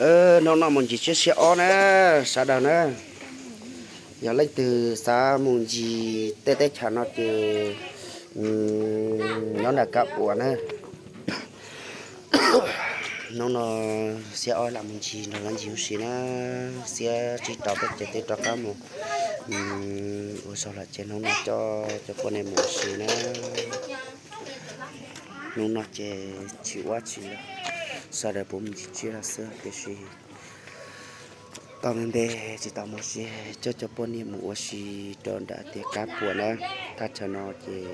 Hnub no mus ncig tsiab xiab ob na, sawv daws na. Yog leej twg xav mus ncig tej teb chaws no ces nyob nram Kab Puam na. Hnub no xiab ob lam mus ncig nrog lawv ncig huv si na, xiab tsib rau peb ces twb rov qab mus ua zog lawm ces hnub no coj cov poj niam mus ua si na. Hnub no ces tsis ua tsi, sawv daws puav mus ncig tsiab lawm xwb tiam sis tau ntev ntev tsis tau mus ua si, coj cov poj niam mus ua si rau nram tiaj Kab Puam na. Thaj chaw no ces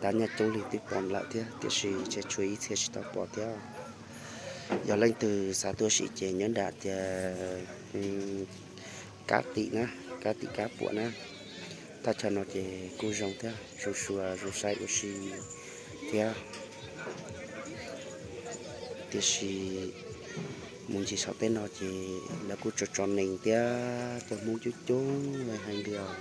tab nyaj coob leej twg pom lawm thiab tiam sis ntshe tshuav ib txhia tsis tau pom thiab. Yog leej twg xav tuaj sim ces nyob nram tiaj Kab Tim na, Kab Tim Kab Puam na. Thaj chaw no ces kuj zoo thiab, zoo xyuas zoo saib ua si thiab. Tiam sis mus ncig saum tej no ces lawv kuj tso tso nees thiab cov Hmoob coob coob heev li os.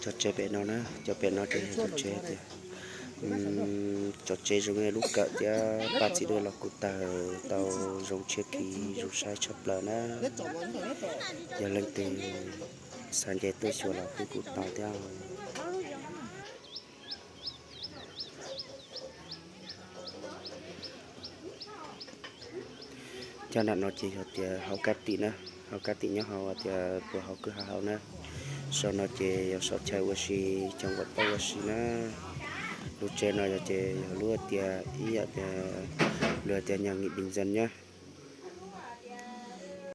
Cov tsev pem no na, cov pem no ces yog cov tsev tias, cov tsev zoo li lub kawm thiab paj txiv duaj los kuj tawg tau zoo tshiab kiv zoo saib tshaj plaws na. Yog leej twg xav nce tuaj xyuas los kuj kuj tau thiab. Cov nram no ces yog tias hauv Kab Tim na, hauv Kab Tim nyob hauv tias puas hauv kwj ha hauv na. Saum no ces yog saum chaw ua si, chaw nquam toj ua si na. Lub tsev no yog ces yog lub tias ib yam tias lawv tias nyob Nghỉ Bình Dân nyob.